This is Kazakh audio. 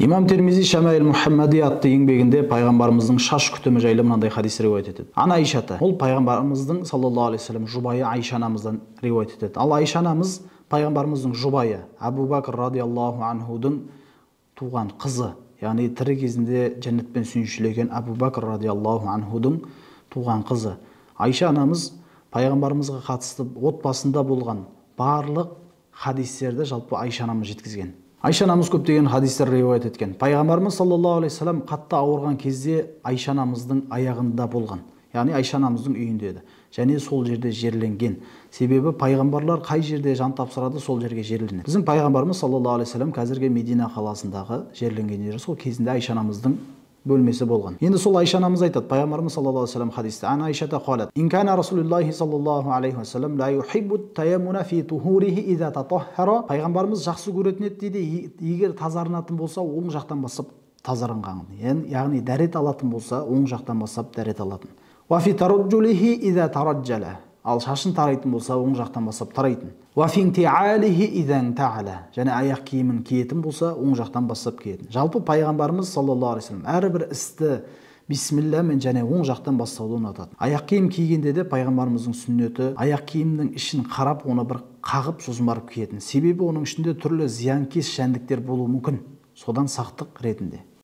Имам Термизи Шамаил Мухаммади атты еңбегінде пайғамбарымыздың шаш күтімі жайлы мынандай хадис риуаят етеді. Ана Айшата, ол пайғамбарымыздың саллаллаху алейхи вассалам жұбайы Айша анамыздан риуаят етеді. Ал Айша анамыз пайғамбарымыздың жұбайы Әбу Бәкір радиаллаху анхудың туған қызы, яғни тірі кезінде жәннатпен сүйіншілеген Әбу Бәкір радиаллаху анхудың туған қызы. Айша анамыз пайғамбарымызға қатысты отбасында болған барлық хадистерді жалпы Айша анамыз жеткізген. Айша анамыз көптеген хадистер риуаят еткен. Пайғамбарымыз саллаллаху алейхи вассалам қатты ауырған кезде Айша анамыздың аяғында болған. Яғни Айша анамыздың үйінде еді. Және сол жерде жерленген. Себебі пайғамбарлар қай жерде жан тапсырады, сол жерге жерленеді. Біздің пайғамбарымыз саллаллаху алейхи вассалам қазіргі Медина қаласындағы жерленген жері сол кезінде Айша анамыздың бөлмесі болған. Енді сол Айша анамыз айтады, пайғамбарымыз саллаллаху алейхи вассалам хадисте, Ан Айшата қалат, «Ин кана Расулуллахи саллаллаху алейхи вассалам ла юхиббу таяммуна фи тухурихи иза татаххара». Пайғамбарымыз жақсы көретін еді дейді, егер тазарынатын болса, оң жақтан бастап тазарынған. Яғни дәрет алатын болса, оң жақтан бастап дәрет алатын. Уа фи тараджулихи иза тараджала. Ал шашын тарайтын болса, оң жақтан бастап тарайтын. Уа фи интиалихи иза интаала. Және аяқ киімін киетін болса, оң жақтан бастап киетін. Жалпы пайғамбарымыз саллаллаху алейхи вассалам әрбір істі бисмилламен және оң жақтан бастауды ұнатады. Аяқ киім кигенде де пайғамбарымыздың сүннеті аяқ киімнің ішін қарап, оны бір қағып, сосын барып киетін. Себебі оның ішінде түрлі зиянкес жәндіктер болуы мүмкін. Содан сақтық ретінде.